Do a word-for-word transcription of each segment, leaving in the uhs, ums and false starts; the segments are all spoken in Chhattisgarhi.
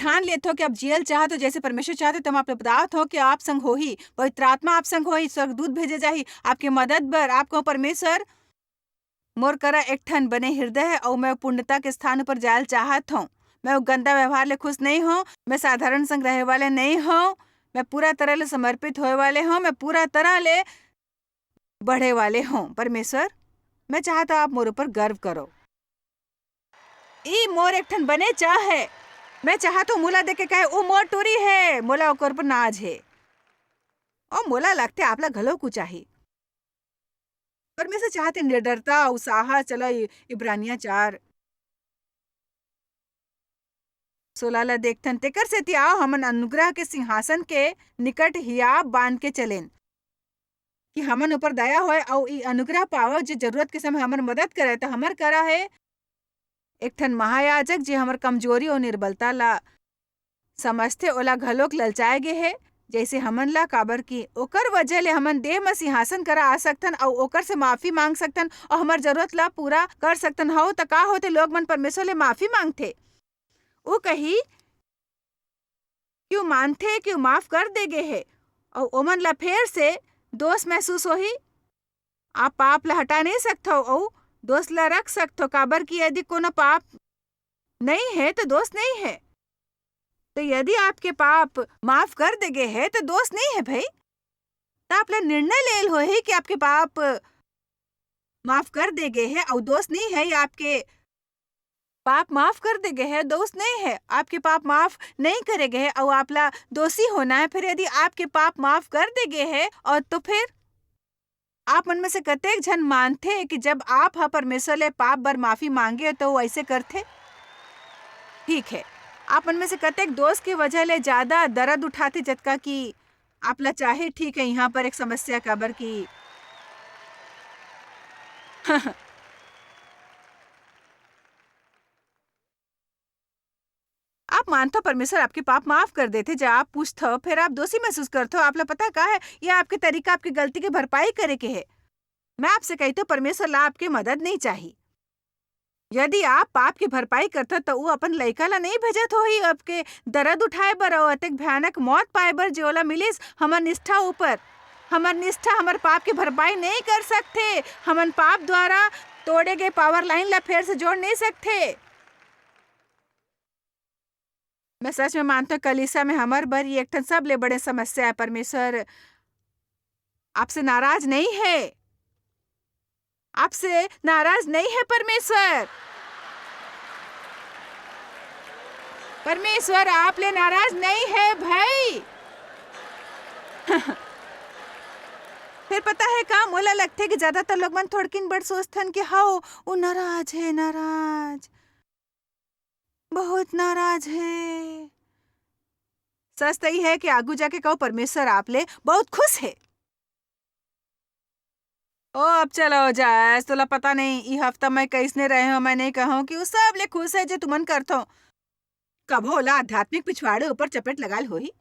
ठान लेथो कि आप जियल चाहत हो, जैसे परमेश्वर चाहत हो, त मैं आप ल बतावत हो कि आप संग होही, पवित्र आत्मा आप संग होही, स्वर्गदूत भेजे जाही आपके मदद बर। आप कहो, "परमेश्वर, मोर करा एक ठन बने हृदय है, अऊ मैं पूर्णता के स्थान ऊपर जायल चाहत हूँ। मैं वो गंदा व्यवहार ले खुश नहीं हूँ, मैं साधारण संग रहे वाले नहीं हूँ, मैं पूरा तरह ले समर्पित होए वाले हूँ, मैं पूरा तरह ले बढ़े वाले हूँ। परमेश्वर, मैं चाहत हूँ आप मोर ऊपर गर्व करो।" ई मोर एक ठन बने चाह है। मैं चाहत हूँ मोला देख के कहे, "ओ मोर टूरी है।" मोला ओकर ऊपर नाज है। अऊ मोला लगथे आप ला घलो कुछ चाही। परमेश्वर चाहथे निडरता अऊ साहस। चलो इ-, इब्रानिया चार सोलह ला देखथन। तेकर सेती आओ, हमन अनुग्रह के सिंहासन के निकट हियाव बांध के चलेन, कि हमन ऊपर दया होय अऊ ई अनुग्रह पावो, जे जरूरत के समय हमर मदद करे। त हमर करा है एक ठन महायाजक, जे हमर कमजोरी अऊ निर्बलता ला समझथे, ओला घलोक ललचाए गे हे, जइसे हमन ला, काबर कि ओकर वजह ले हमन देह म सिंहासन करा आ सकथन अऊ ओकर से माफी मांग सकथन अऊ हमर जरूरत ला पूरा कर सकथन। हव, त का होथे, लोग मन परमेश्वर ले माफी मांगथे। ऊ कही कि ऊ मानथे कि ऊ माफ कर दे गे हे, अऊ ओमन ला फेर से दोष महसूस होही। आप पाप ला हटा नहीं सकथव, अऊ दोष ला रख सकथव, काबर कि यदि कोनो पाप नहीं है, त दोष नहीं है। त यदि आपके पाप माफ कर दे गे हे, त दोष नहीं है भाई। त आप ला निर्णय लेल होही कि आपके पाप माफ कर दे गे हे, अऊ दोष नहीं है, या आपके पाप माफ कर दे गे हे, दोष नहीं है, आपके पाप माफ नहीं करे गे हे, अऊ आप ला दोषी होना है। फिर यदि आपके पाप माफ कर दे गे हे, अऊ तो फिर आप मन में से कतेक झन मानथे कि जब आप ह परमेश्वर ले पाप बर माफी मांगे, त वो ऐसे करथे? ठीक है, आप मन में से कतेक दोष के वजह ले ज्यादा दर्द उठाथे, जतका कि आप ला चाहे? ठीक है, यहाँ पर एक समस्या, काबर कि आप मानथो परमेश्वर आपके पाप माफ कर देथे, जब आप पूछथो, फिर आप दोषी महसूस करथो। आप ला पता है का है, ये आपके तरीका आपके गलती के भरपाई करे के है। मैं आपसे कही तो, परमेश्वर ला आपके मदद नहीं चाही। यदि आप पाप के भरपाई करथो, तो वो अपन लइका ला नहीं भेजत होही आपके दर्द उठाए बर और अतेक भयानक मौत पाए बर, जे ओला मिलिस हमर निष्ठा ऊपर। हमर निष्ठा हमर पाप के भरपाई नहीं कर सकथे। हमन पाप द्वारा तोड़े गए पावर लाइन ला फेर से जोड़ नहीं सकथे। मैं सच में मानथों, कलीसिया में हमर बर ये एक ठन सबले बड़े समस्या है। परमेश्वर आपसे नाराज नहीं है, आपसे नाराज नहीं है परमेश्वर। परमेश्वर आप ले नाराज नहीं है भाई। फिर पता है का, मोला लगथे कि ज्यादातर लोग मन थोड़किन बड़ सोचथन कि हव, वो नाराज है, नाराज, बहुत नाराज है। सच तो ये है कि आगू जाके कहो, परमेश्वर आप ले बहुत खुश है। ओ, अब चलो जैस, तोला पता नहीं, ई हफ्ता मैं कैसने रहे हूँ, मैं नहीं कहूँ कि वो सब ले खुश है जे तुमन करथो। कभो ओला आध्यात्मिक पिछवाड़े ऊपर चपेट लगाल होही।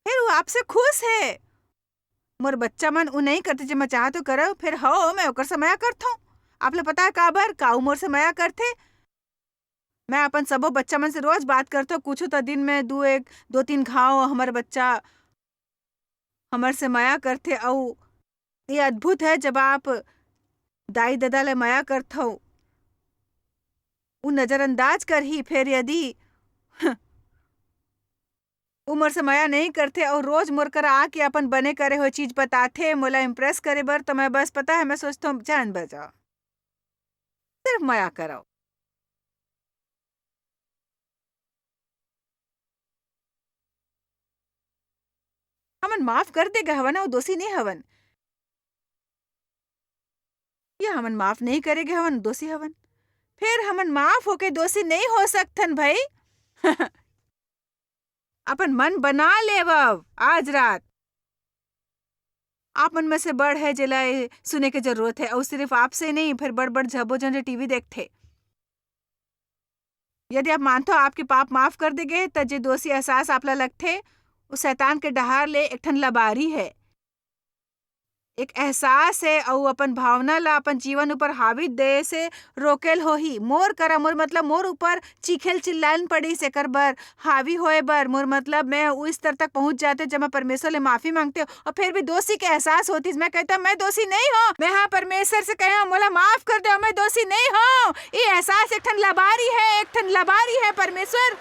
फिर वो आपसे खुश है। मोर बच्चा मन उ नहीं करथे, जे मैं चाहत हूँ करव, फिर हो, मैं ओकर से मया करथों। आप ला पता है काबर? का उ मोर से मया करथे? मैं अपन सबो बच्चा मन से रोज बात करथों, कुछू तो दिन में दू एक, दो तीन घाव हमर बच्चा हमर से मया करथे। अउ ये अद्भुत है, जब आप दाई ददा ले मया करथव, उ नजरअंदाज करही, फिर यदि उ मोर से मया नहीं करथे अउ रोज मोर करा आके अपन बने करे हुए चीज बताथे, मोला इम्प्रेस करे बर, तो मैं बस, पता है, मैं सोचथों, जान बजा, सिर्फ मया करव। हमन माफ कर दे गे हवन, अउ दोषी नहीं हवन। या हमन माफ नहीं करे गे हवन, दोषी हवन। फिर हमन माफ होके दोषी नहीं हो सकथन भाई। अपन मन बना लेवव आज रात। आप मन में से बड़ है जेला ये सुने के जरूरत है, अउ सिर्फ आपसे नहीं, फिर बड़ बड़ झबो जन जो टीवी देखथे। यदि आप मानथो आपके पाप माफ कर दे गे, त जे दोषी एहसास आप ला लगथे, वो शैतान के डहार ले एक ठन लबारी है। एक एहसास हे, अउ अपन भावना ला अपन जीवन ऊपर हावी दे से रोकेल होही। मोर करा, मोर मतलब मोर ऊपर चीखेल चिल्लान पड़िस एकर बर, हावी होए बर। मोर मतलब मैं उस स्तर तक पहुंच जाते जब मैं परमेश्वर ले माफी मांगते अउ फिर भी दोषी के एहसास होतिस। मैं कहता, "मैं दोषी नहीं हूँ।" मैं हाँ परमेश्वर से कहे, "मोला माफ कर दे, मैं दोषी नहीं हूँ।" ये एहसास एक ठन लबारी है, एक ठन लबारी है परमेश्वर।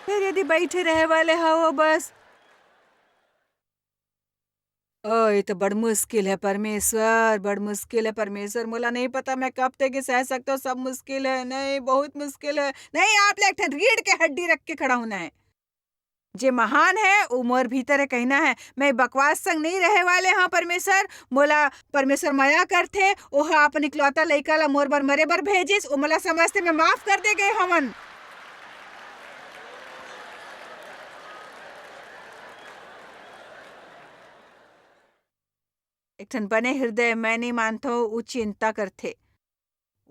फिर यदि बैठे रहे वाले हो बस, ओ, ये तो बड़ मुश्किल है परमेश्वर, बड़ मुश्किल है परमेश्वर। मोला नहीं पता मैं कब तक ये सह सकता हूँ, सब मुश्किल है। नहीं, बहुत मुश्किल है। नहीं, आप ले एक ठन रीढ़ के हड्डी रख के खड़ा होना है। जे महान है, वो मोर भीतर है कहना है। मैं बकवास संग नहीं रहे वाले हाँ परमेश्वर। मोला परमेश्वर मया करथे, ओह अपन इकलौता लइका ला मोर बर मरे बर भेजिस, ओ मोला समझते मैं माफ कर दे गए हवन। एक ठन बने हृदय मैं नहीं मानथो, ऊ चिंता करथे।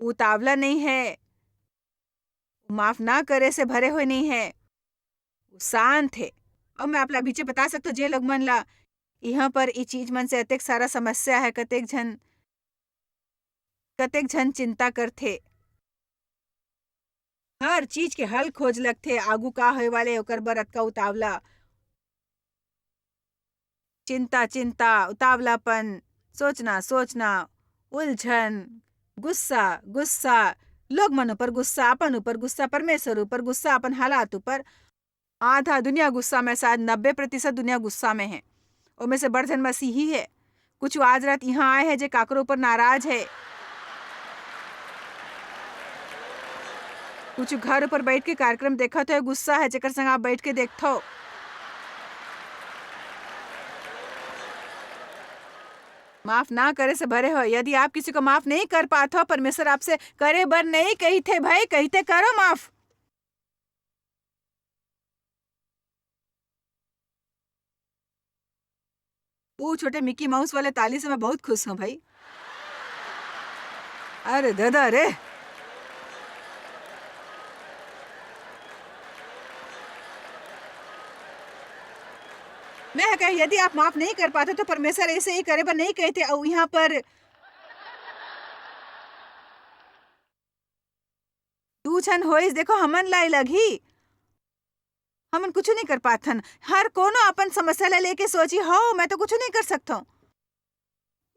ऊ उतावला नहीं है, ऊ माफ ना करे से भरे हुए नहीं है, ऊ शांत है। अब मैं आप ला बीचे बता सकथो, जे लोग मन ला यहाँ पर ई चीज मन से अतेक सारा समस्या है, कतेक झन, कतेक झन चिंता करथे, हर चीज के हल खोज लगथे, आगू का होए वाले ओकर बर अतका उतावला। चिंता, चिंता, उतावलापन, सोचना, सोचना, उलझन, गुस्सा, गुस्सा, लोग मन ऊपर गुस्सा, अपन ऊपर गुस्सा, परमेश्वर ऊपर गुस्सा, अपन हालात ऊपर। आधा दुनिया गुस्सा में, शायद नब्बे प्रतिशत दुनिया गुस्सा में है। ओमे से बड़ झन मसीही है। कुछ आज रात यहाँ आए हैं जे काकरो ऊपर नाराज है। कुछ घर ऊपर बैठ के कार्यक्रम देखत है, गुस्सा है, जेकर संग आप बैठ के देखथो। माफ ना करे से भरे हो। यदि आप किसी को माफ नहीं कर पात हो, परमेश्वर आपसे करे बर नहीं कही थे भाई, कही थे करो माफ। वो छोटे मिकी माउस वाले ताली से मैं बहुत खुश हूँ भाई। अरे दादा रे। मैं कहे, यदि आप माफ नहीं कर पाते तो परमेश्वर ऐसे ही करे बर नहीं कहते। और यहाँ पर दू झन होइस, देखो, हमन ला लगही, हमन कुछु नहीं कर पाथन। हर कोनो अपन समस्या ला लेके सोची, "हव, मैं तो कुछु नहीं कर सकथव।"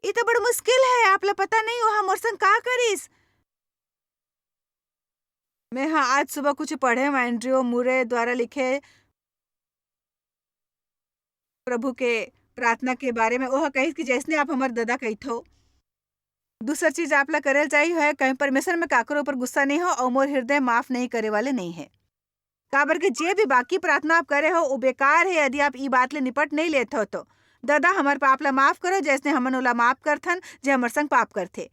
ई तो बड़ मुश्किल है, आप ला पता नहीं, ओहा मोर संग का करिस। मैं हा आज सुबह कुछ पढ़े हूँ एंड्रयू मुरे द्वारा लिखे प्रभु के प्रार्थना के बारे में। ओह कहिस कि जैसने आप हमर ददा कहिथो, दूसर चीज आप ला करे चाहिए है, कहीं परमेश्वर में काकरो ऊपर गुस्सा नहीं हो और मोर हृदय माफ नहीं करे वाले नहीं है। काबर के जे भी बाकी प्रार्थना आप करे हो, वो बेकार है, यदि आप ई बात ले निपट नहीं लेत हो तो। ददा, हमर पाप ला माफ करो, जैसने हमन ओला माफ करथन, जे हमर संग पाप करथे।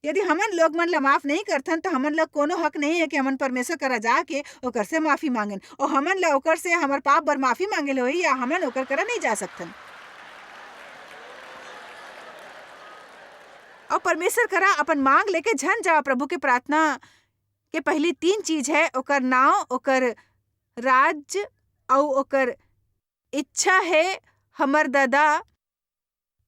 यदि हमन लोग मन ला माफ नहीं करथन, तो हमन ला कोनो हक नहीं है कि हमन परमेश्वर करा जाके ओकर से माफी मांगन। और हमन ला ओकर से हमर पाप बर माफी मांगे ले होई, या हमन ओकर करा नहीं जा सकथन। और परमेश्वर करा अपन मांग लेके झन जाओ। प्रभु के प्रार्थना के पहली तीन चीज है, ओकर नाव, ओकर राज्य, अउ ओकर इच्छा है। हमर ददा,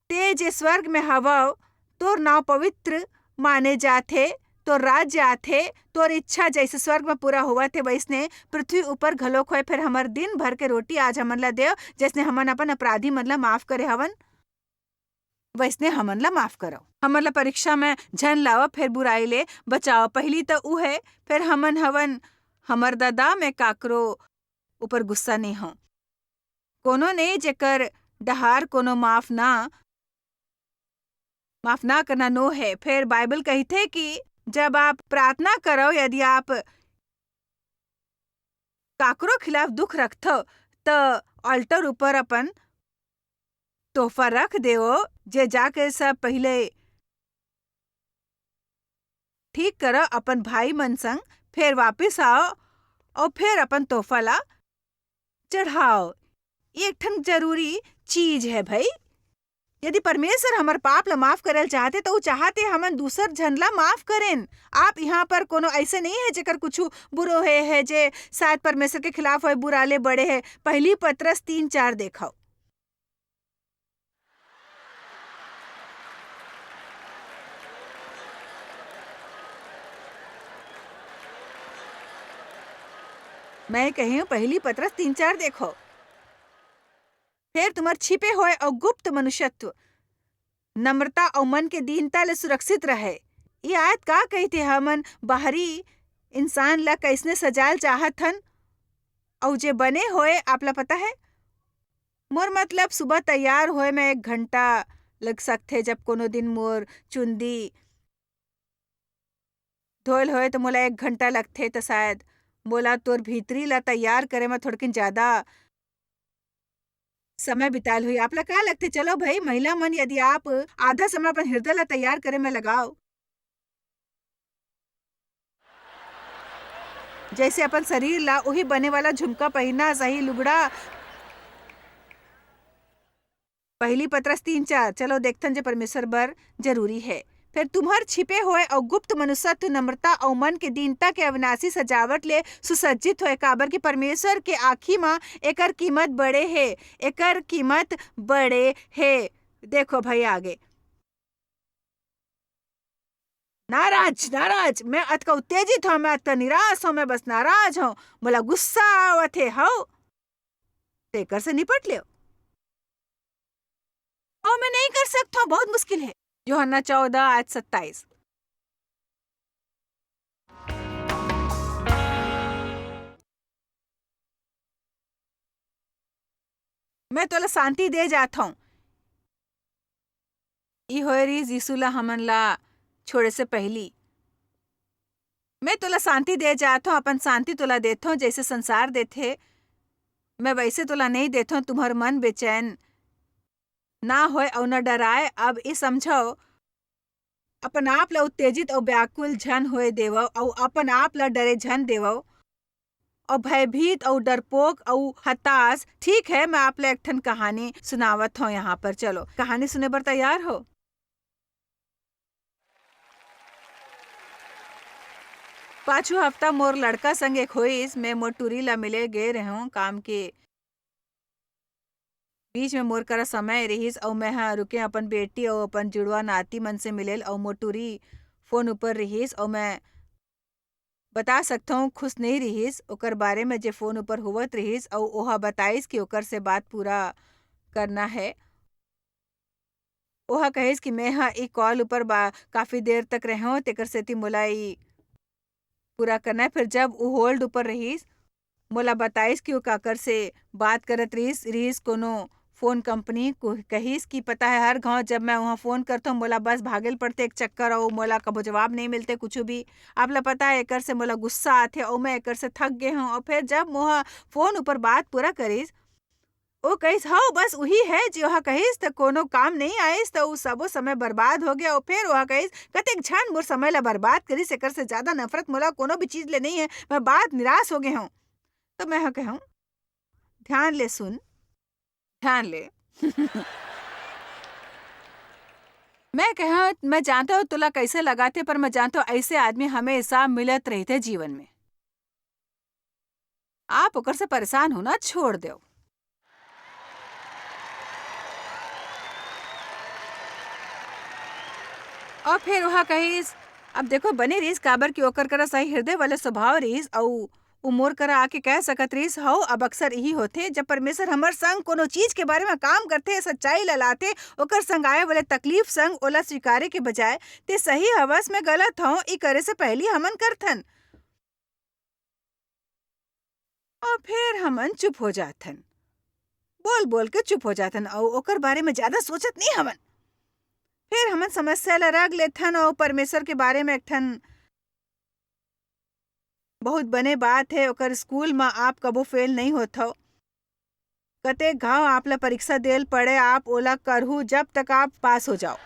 ते जे स्वर्ग में हवव, तोर नाव पवित्र माने जाथे, तोर राज्य आथे, तोर इच्छा जैसे स्वर्ग में पूरा होवत हे, वैसने पृथ्वी ऊपर घलोक होए। फिर हमर दिन भर के रोटी आज हमन ला देव, जैसने हमन अपन अपराधी मन ला माफ करे हवन, वैसने हमन ला माफ करव। हमन ला परीक्षा में झन लाव, फिर बुराई ले बचाव। पहली तो ऊ है, फिर हमन हवन। हमर ददा, मैं काकरो ऊपर गुस्सा नहीं हूँ। कोनो ने जेकर डहार कोनो माफ ना, माफ ना करना नो है। फिर बाइबल कहिथे कि जब आप प्रार्थना करो, यदि आप काकरो खिलाफ दुख रखथो, त altar ऊपर अपन तोहफा रख देओ, जे जाके सब पहिले ठीक करो अपन भाई मन संग, फिर वापिस आओ और फिर अपन तोहफा ला चढ़ाओ। ये एक ठन जरूरी चीज है भाई। यदि परमेश्वर हमर पाप ला माफ करल चाहथे, त ऊ चाहथे हमन दूसर झन ला माफ करेन। आप यहाँ पर कोनो ऐसे नहीं है जेकर कुछु बुरो हे, है जे शायद परमेश्वर के खिलाफ होए, बुरा ले बड़े है। पहली पतरस तीन चार देखव। मैं कहे हूँ, पहली पतरस तीन चार देखव। फेर तुम्हर छिपे होए अउ गुप्त मनुष्यत्व, नम्रता अउ मन के दीनता ले सुरक्षित रहे। ये आयत का कहिथे, हमन बाहरी इंसान ला कैसने सजाल चाहत हन, अउ जे बने होए, आप ला पता है? मोर मतलब, सुबह तैयार होए में एक घंटा लग सकथे, जब कोनो दिन मोर चुंदी धोयल होए, त मोला एक घंटा लगथे, त शायद मोला तोर भीतरी ला तैयार करे में थोड़किन ज्यादा समय बिताल हुई। आप ला का लगथे? चलो भाई, महिला मन, यदि आप आधा समय अपन हृदय ला तैयार करे में लगाओ, जैसे अपन शरीर ला, उही बने वाला झुमका पहिरना, सही लुगड़ा। पहली पतरस तीन चार, चलो देखथन जे परमेश्वर बर जरूरी है। फिर तुम्हर छिपे होए अउ गुप्त मनुष्यत्व, नम्रता अउ मन के दीनता के अविनाशी सजावट ले सुसज्जित होए, काबर कि परमेश्वर के आँखी म एकर कीमत बड़े हे, एकर कीमत बड़े हे। देखो भाई आगे। नाराज, नाराज, मैं अतका उत्तेजित हूँ, मैं अतका निराश हूँ, मैं बस नाराज हूँ, मोला गुस्सा आवत हे, हव। तेकर से निपट लेव। अउ मैं नहीं कर सकत हूँ, बहुत मुश्किल है। यूहन्ना चौदह आयत सत्ताईस। मैं तोला शांति दे जात हूँ। ई होए रिहिस यीशु ला हमन ला छोड़े से पहिली। मैं तोला शांति दे जात हूँ, अपन शांति तोला देत हूँ, जैसे संसार देथे, मैं वैसे तोला नहीं देत हूँ। तुम्हर मन बेचैन ना होए अउ न डराए। अब ई समझव, अपन आप ला उत्तेजित अउ व्याकुल झन होए देवव, अउ अपन आप ला डरे झन देवव, अउ भयभीत अउ डरपोक अउ हताश। ठीक है, मैं आप ला एक ठन कहानी सुनावत हूँ यहाँ पर। चलो, कहानी सुने बर तैयार हो? पाछू हफ्ता मोर लड़का संग एक होइस, मैं मोर टूरी ला मिले गे रहेंव काम के बीच में मोर करा समय रिहिस अउ मैं ह रुके अपन बेटी अउ अपन जुड़वा नाती मन से मिलेल अउ मोर टूरी फोन ऊपर रिहिस अउ मैं बता सकथंव खुश नइ रिहिस ओकर बारे में जे फोन ऊपर होवत रिहिस अउ ओहा बताइस कि ओकर से बात पूरा करना है। ओहा कहिस कि मैं ह ई कॉल ऊपर बा-, काफी देर तक रहेंव, तेकर सेती मोला ई पूरा करना है। फिर जब उ होल्ड ऊपर रहिस, मोला बताइस कि वो काकर से बात करत रहिस, रहिस कोनो फोन कंपनी को कहिस कि पता है हर घांव जब मैं वहाँ फोन करथंव, मोला बस भागेल पड़थे एक चक्कर अउ मोला कभो जवाब नहीं मिलथे कुछु भी। आप ला पता है एकर से मोला गुस्सा आथे अउ मैं एकर से थक गे हंव। अउ फिर जब मोहा फोन ऊपर बात पूरा करिस, ओ कहिस, "हव, बस उही है," जे ओहा कहिस, त कोनो काम नइ आइस, त उ सबो समय बर्बाद हो गया। अउ फेर ओहा कहिस, "कतेक झन मोर समय ला बर्बाद करिस, एकर से ज्यादा नफरत मोला कोनो भी चीज ले नइ है, मैं बात निराश हो गे हंव।" त मैं ह कहूं, ध्यान ले सुन, ध्यान ले। मैं कहूं, मैं जानता हूं तोला कैसे लगाथे, पर मैं जानता हूं ऐसे आदमी हमेशा मिलत रहिथे जीवन में। आप ओकर से परेशान होना छोड़ देव। अउ फेर ओहा कहिस, अब देखो, बने रिहिस, काबर कि ओकर करा सही हृदय वाले स्वभाव रिहिस, अउ उ मोर करा आके कह सकत रिहिस, "हव, अब अक्सर इही होथे, जब परमेश्वर हमर संग कोनो चीज के बारे में काम करथे, सच्चाई ला लाथे, ओकर संग आए वाले तकलीफ संग ओला स्वीकारे के बजाय, ते सही हवस में गलत हव, ई करे से पहिली हमन करथन।" अउ फेर हमन चुप हो जाथन, बोल-बोल के चुप हो जाथन अउ ओकर बारे में ज्यादा सोचत नइ हवन। फेर हमन समस्या ल रख लेथन अउ परमेश्वर के बारे में एक ठन बहुत बने बात हे, ओकर स्कूल म आप कभू फेल नइ होथव। कतेक घांव आप ला परीक्षा देल पड़े, आप ओला करहू जब तक आप पास हो जाओ।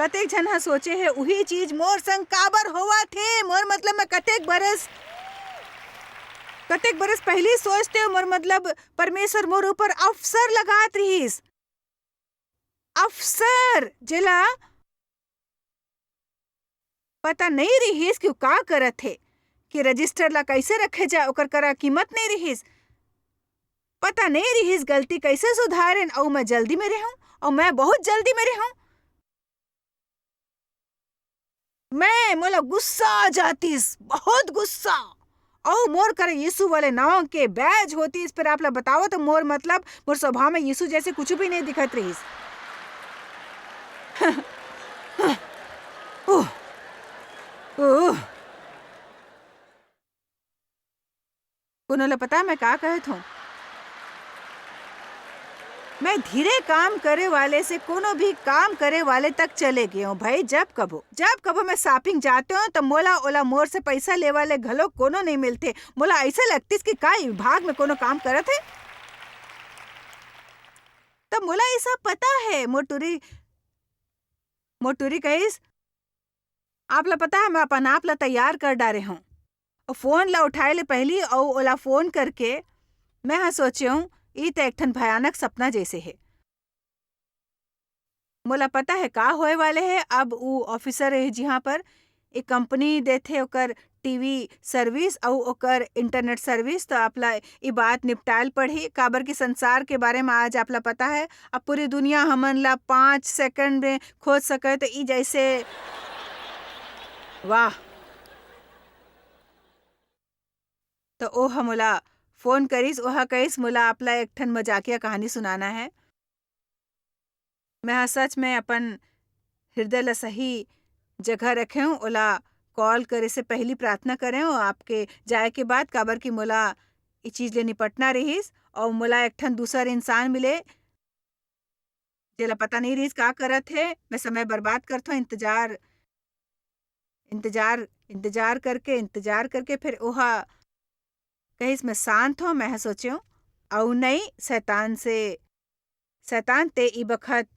कतेक झन ह सोचे हे, "उही चीज मोर संग काबर होवत हे?" मोर मतलब, मैं कतेक बरस कतेक बरस पहिली सोचते हो, मोर मतलब परमेश्वर मोर ऊपर अफसर लगात रिहिस। अफसर, जेला पता नइ रिहिस कि वो का करत हे, कि रजिस्टर ला कइसे रखे जाए, ओकर करा कीमत नइ रिहिस, पता नइ रिहिस गलती कइसे सुधारेन, अउ मैं जल्दी में रहूं, अउ मैं बहुत जल्दी में रहूं। मैं, मोला गुस्सा आ जातिस, बहुत गुस्सा। अउ मोर करा यीशु वाले नांव के बैज होतिस, फेर आप ला बतावत हों, मोर मतलब, मोर स्वभाव में यीशु जइसे कुछु भी नइ दिखत रिहिस। ओह, ओह। कोनो ला पता मैं का कहत हों? मैं धीरे काम करे वाले से कोनो भी काम करे वाले तक चले गे हों भई। जब कभू, जब कभू मैं shopping जाते हों, त मोला ओला मोर से पइसा ले वाले घलो कोनो नइ मिलथे। मोला अइसे लगतिस कि का ई विभाग में कोनो काम करत हे। त मोला ये सब पता हे। मोर टूरी, मोर टूरी कहिस, "आप ला पता हे, मैं अपन आप ला तैयार कर डारे हों।" अउ phone ला उठाए ले पहिली अउ ओला phone करके मैं ह सोचे हों, "ई त एक ठन भयानक सपना जइसे हे।" मोला पता हे का होए वाले हे। अब ऊ officer हे, जिहां पर ए company देथे ओकर TV service अउ ओकर internet service, त आप ला ई बात निपटाल पड़ही, काबर कि संसार के बारे म आज आप ला पता हे। अब पूरी दुनिया हमन ला पाँच second में खोज सके, त ई जइसे, वाह। त ओह मोला phone करिस, ओह कहिस, "मोला आप ला एक ठन मजाकिया कहानी सुनाना हे।" मैं ह सच में अपन हृदय ला सही जगह रखे हों, ओला call करे से पहिली प्रार्थना करे हों, आपके जाए के बाद, काबर कि मोला ई चीज ले निपटना रिहिस, अउ मोला एक ठन दूसर इंसान मिले, जेला पता नइ रिहिस का करत हे। मैं समय बर्बाद करथों, इंतजार, इंतजार, इंतजार करके, इंतजार करके, फेर ओहा कहिस, "मैं शांत हों।" मैं ह सोचे हों, "अउ नइ, शैतान से, शैतान ते ई बखत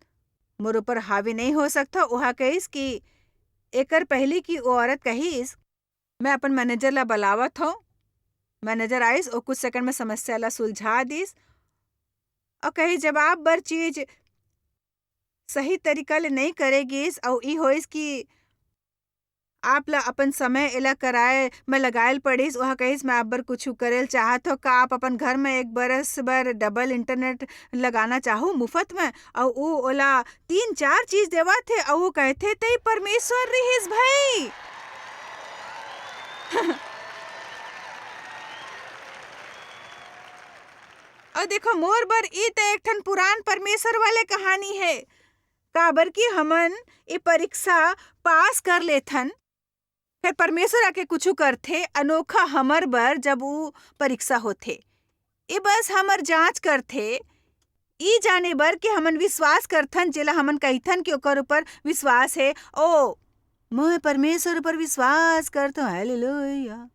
मोर ऊपर हावी नइ हो सकत हव।" ओहा कहिस कि एकर पहिली कि ओ औरत कहिस, "मैं अपन manager ला बलावत हों।" Manager आइस, ओ कुछ second में समस्या ला सुलझा दिस। अउ कहिस, "जब आप बर चीज सही तरीका ले नइ करे गिस, अउ ई होइस कि आप ला अपन समय एला कराए म लगाए ल पड़िस।" ओहा कहिस, "मैं आप बर कुछु करे ल चाहत हों। का आप अपन घर म एक बरस बर double internet लगाना चाहू मुफ्त म?" अउ ऊ ओला तीन चार चीज देवत हे, अउ ऊ कहिथे, "तई परमेश्वर रिहिस भई।" अउ देखो, मोर बर ई त एक ठन पुरान परमेश्वर वाले कहानी हे, काबर कि हमन ए परीक्षा पास कर लेथन, फेर परमेश्वर आके कुछु करथे अनोखा हमर बर, जब ऊ परीक्षा होथे। ए बस हमर जांच करथे, ई जाने बर कि हमन विश्वास करथन, जेला हमन कहिथन कि ओकर ऊपर विश्वास हे। ओ, मैं परमेश्वर ऊपर विश्वास करथों, हालेलुया।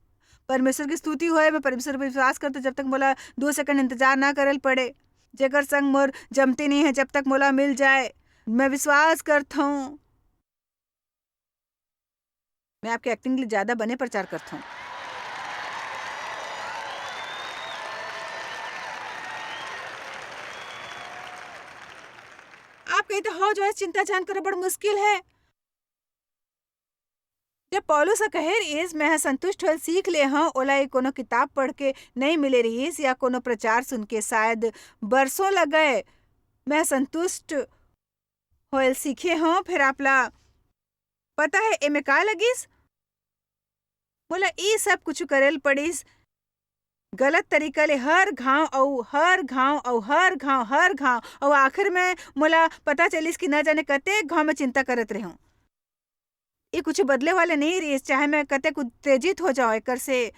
परमेश्वर की स्तुति होए, मैं परमेश्वर पर विश्वास करथों, जब तक मोला दो second इंतजार ना करे ल पड़े। जेकर संग मोर जमती नइ हे, जब तक मोला मिल जाए, मैं विश्वास करथों। मैं आपके acting ले ज्यादा बने प्रचार करथों। आप कहिथे, "हव जोइस, चिंता झन करो, बड़ मुश्किल हे।" जब पौलुस ह कहे रिहिस, "मैं ह संतुष्ट होए ल सीख ले हंव," ओला ए कोनो किताब पढ़ के नइ मिले रिहिस या कोनो प्रचार सुन के, शायद बरसों लगे मैं ह संतुष्ट होए ल सीखे हंव। फेर आप ला पता हे एमे का लगिस? मोला ए सब कुछु करे ल पड़िस, गलत तरीका ले हर घांव अउ हर घांव अउ हर घांव, हर घांव, अउ आखिर में मोला पता चलिस कि न जाने कतेक घांव मैं चिंता करत रेहेंव। ए कुछु बदले वाले नइ रिहिस, चाहे मैं कतेक उत्तेजित हो जांव, एकर से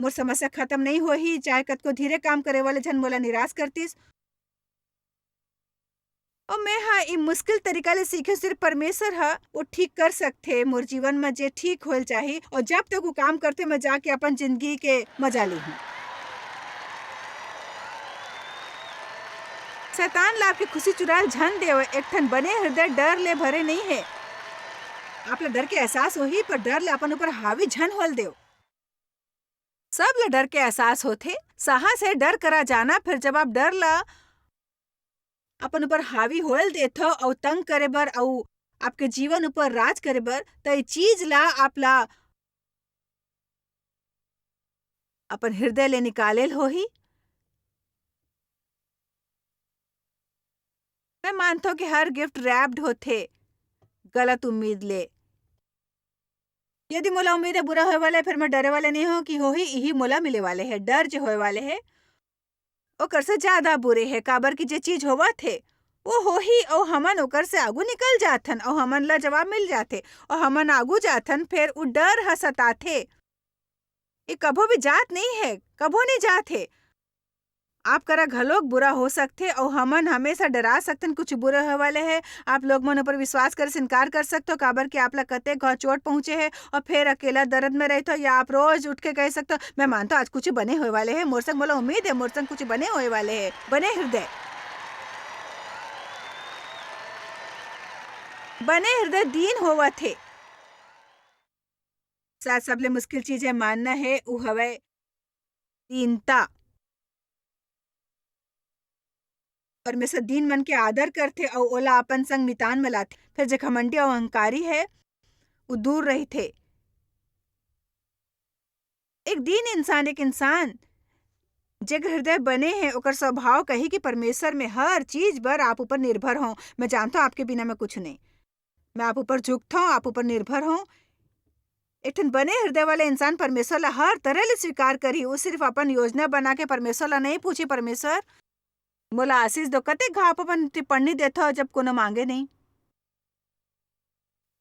मोर समस्या खत्म नइ होही, चाहे कतको धीरे काम करे वाले झन मोला निराश करतिस। अउ मैं ह ए मुश्किल तरीका ले सीखेंव, सिर्फ परमेश्वर ह वो ठीक कर सकथे मोर जीवन म जे ठीक होए ल चाही, अउ जब तक वो काम करथे, मैं जाके अपन जिंदगी के मजा लेहूं। शैतान ला आपके खुशी चुराए ल झन देव, एक ठन बने हृदय डर ले भरे नइ हे। आप ला डर के एहसास होही, पर डर ले अपन ऊपर हावी झन होए ल देव। सब ल डर के एहसास होथे। साहस हे डर करा जाना, फिर जब आप डर ला अपन ऊपर हावी होए ल देथव अउ तंग करे बर अउ आपके जीवन ऊपर राज करे बर, त ए चीज ला आप ला अपन हृदय ले निकाले ल होही। मैं मानथव कि हर गिफ्ट रैप्ड होथे गलत उम्मीद ले। यदि मोला उम्मीद हे बुरा होए वाला हे, फिर मैं डरे वाले नहीं हूँ कि होही, इही मोला मिले वाले हे। डर जे होए वाले हे, ओकर से ज्यादा बुरे हे, काबर कि जे चीज होवत हे, वो होही, अउ हमन ओकर से आगू निकल जाथन, अउ हमन ला जवाब मिल जाथे, अउ हमन आगू जाथन, फिर उ डर ह सताथे। ये कभो भी जात नहीं हे, कभो नहीं जात हे। आप करा घलोक बुरा हो सकथे, अउ हमन हमेशा डरा सकथन, कुछ बुरा होए वाले हे। आप लोग मन ऊपर विश्वास करे से इनकार कर सकथो, काबर कि आप ला कतेक घाव चोट पहुंचे हे, अउ फिर अकेला दर्द में रहिथो, या आप रोज उठ के कह सकथो, "मैं मानथों, आज कुछ बने होए वाले हे, मोर संग, मोला उम्मीद हे, मोर संग कुछ बने होए वाले हे।" बने हृदय, बने हृदय दीन होवत हे। शायद सबले मुश्किल चीज हे मानना हे, उ हवय दीनता। परमेश्वर दीन मन के आदर करथे अउ ओला अपन संग मितान म लाथे। फेर जे घमंडी अउ अहंकारी हे, उ दूर रहिथे। एक दीन इंसान, एक इंसान जेकर हृदय बने हे, ओकर स्वभाव कही कि परमेश्वर में हर चीज बर आप ऊपर निर्भर हों। मैं जानथों, आपके बिना मैं कुछ नहीं। मैं आप ऊपर झुकथों, आप ऊपर निर्भर हों। एक ठन बने हृदय वाले इंसान परमेश्वर ला हर तरह ले स्वीकार करही। वो सिर्फ अपन योजना बना के परमेश्वर ला नहीं पूछे, "परमेश्वर, मोला आशीष दो।" कतेक घाव अपन टिप्पणी देथो, जब कोनो मांगे नहीं।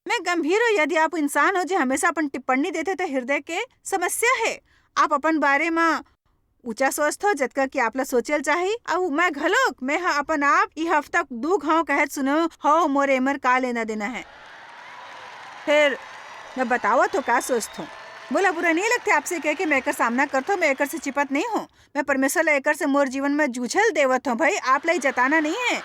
मैं गंभीर हो, यदि आप इंसान हो जे हमेशा अपन टिप्पणी देथे, तो हृदय के समस्या हे। आप अपन बारे म ऊंचा सोचथो, जतका कि आप ला सोचल चाही। अउ मैं घलोक, मैं ह अपन आप ई हफ्ता दू घाव कहत सुनो, "हो, मोर एमर का लेना देना है?" फिर मैं बतावत हो का सोचथो। मोला बुरा नहीं लगथे आपसे कह के, मैं एकर सामना करथो, मैं एकर से चिपत नहीं हूँ। मैं परमेश्वर ला एकर से मोर जीवन में जूझल देवत हूँ भाई, आप ला ही जताना नहीं है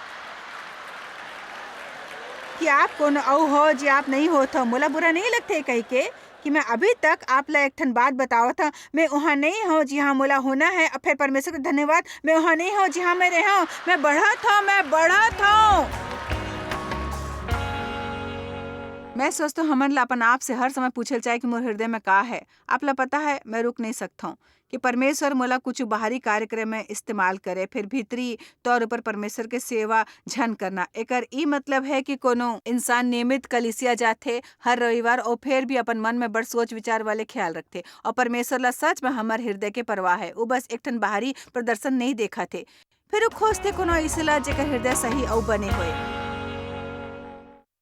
कि आप कौन अउ हो जे आप नहीं होत हो। मोला बुरा नहीं लगथे कह के कि मैं अभी तक आप ला एक ठन बात बतावत हूँ, मैं वहाँ नहीं हूँ जिहाँ मोला होना है। अब फिर परमेश्वर का धन्यवाद, मैं वहाँ नहीं हूँ जिहाँ मैं रहे हूँ। मैं बढ़त हूँ, मैं बढ़त हूँ। मैं सोचथों हमन ला अपन आप से हर समय पूछल चाहे कि मोर हृदय में का है। आप ला पता है, मैं रुक नहीं सकथों कि परमेश्वर मोला कुछ बाहरी कार्यक्रम में इस्तेमाल करे, फिर भीतरी तौर पर परमेश्वर के सेवा झन करना। एकर ई मतलब है कि कोनो इंसान नियमित कलीसिया जाथे हर रविवार, और फिर भी अपन मन में बड़ सोच विचार वाले ख्याल रखथे, और परमेश्वर ला सच में हमर हृदय के परवाह है। वो बस एक ठन बाहरी प्रदर्शन नहीं देखथे, फिर वो खोजथे कोनो ऐसे ला जेकर हृदय सही अउ बने होए।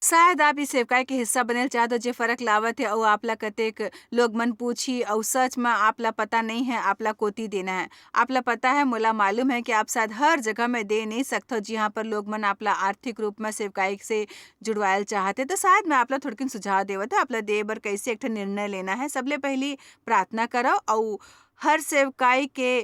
शायद आप इस सेवकाई के हिस्सा बने ल चाहत हो, जे फरक लावत हे, अउ आप ला कतेक लोग मन पूछी, अउ सच म आप ला पता नहीं है, आप ला कोती देना है। आप ला पता है, मोला मालूम है कि आप शायद हर जगह में दे नहीं सकथो, जिहाँ पर लोग मन आप ला आर्थिक रूप में सेवकाई से जुड़वायल चाहत हे। तो शायद मैं आप ला थोड़किन सुझाव देवत हूँ, आप ला दे बर कैसे एक ठन निर्णय लेना है। सबले पहली प्रार्थना करो, अउ हर सेवकाई के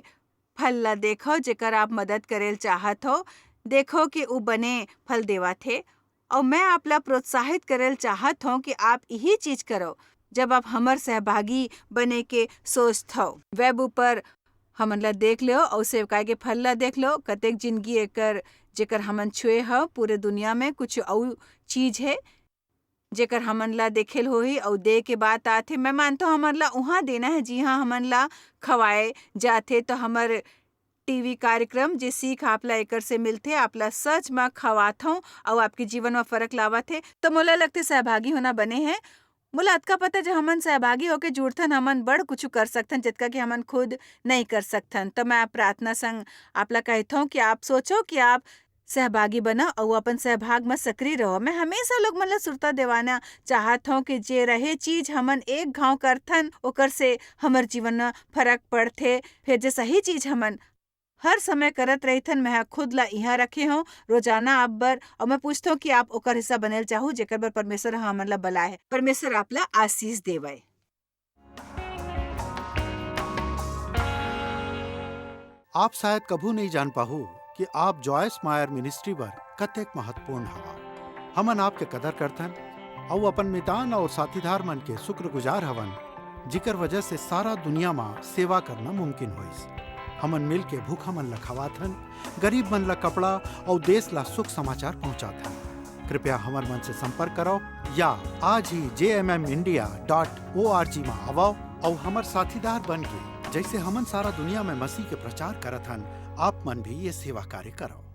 फल ला देखो, जेकर आप मदद करे ल चाहत हो। देखो कि उ बने फल देवत हे। अउ मैं आप ला प्रोत्साहित करे ल चाहत हूँ कि आप यही चीज करो, जब आप हमर सहभागी बने के सोचत हो। वेब ऊपर हमन ला देख लो अउ सेवकाई के फल ला देख लो, कतेक जिंदगी एकर, जेकर हमन छुए ह, पूरे दुनिया में कुछ अउ चीज हे, जेकर हमन ला देखे ल होही अउ दे के बात आथे। मैं मानथों हमन ला उहाँ देना है, जिहाँ हमन ला खवाए जाथे। तो हमर टीवी कार्यक्रम जे सीख आप ला एकर से मिलथे, आप ला सच म खवाथों अउ आपके जीवन म फरक लावत हे। तो मोला लगथे सहभागी होना बने है। मोला अतका पता, जब हमन सहभागी होके जुड़थन, हमन बड़ कुछु कर सकथन, जतका कि हमन खुद नहीं कर सकथन। तो मैं प्रार्थना संग आप ला कहथों कि आप सोचो कि आप सहभागी बनो अउ अपन सहभाग म सक्रिय रहो। मैं हमेशा लोग मन ला सुरता देवाना चाहत हूँ कि जे रहे चीज हमन एक घाव करथन, ओकर से हमर जीवन म फरक पड़थे। फिर जे सही चीज हमन हर समय करत रहिथन, मैं ह खुद ला इहाँ रखे हूँ रोजाना आप बर, अउ मैं पूछथों कि आप ओकर हिस्सा बने ल चाहू, जेकर बर परमेश्वर ह हमन ला बलाए है। परमेश्वर आप ला आशीष देवय। आप शायद कभू नहीं जान पाहू कि आप जॉयस मायर मिनिस्ट्री बर कतेक महत्वपूर्ण हवा। हमन आपके कदर करथन अउ अपन मितान अउ साथीदार मन के शुक्रगुजार हवन, जिकर वजह से सारा दुनिया म सेवा करना मुमकिन होइस। हमन मिल के भूखा मन ला खवाथन, गरीब मन ला कपड़ा अउ देश ला सुख समाचार पहुंचाथन। कृपया हमर मन से संपर्क करव या आज ही J M M India dot O R G म आवव अउ हमर साथीदार बन के, जैसे हमन सारा दुनिया में मसीह के प्रचार करत हन, आप मन भी ये सेवा कार्य करव।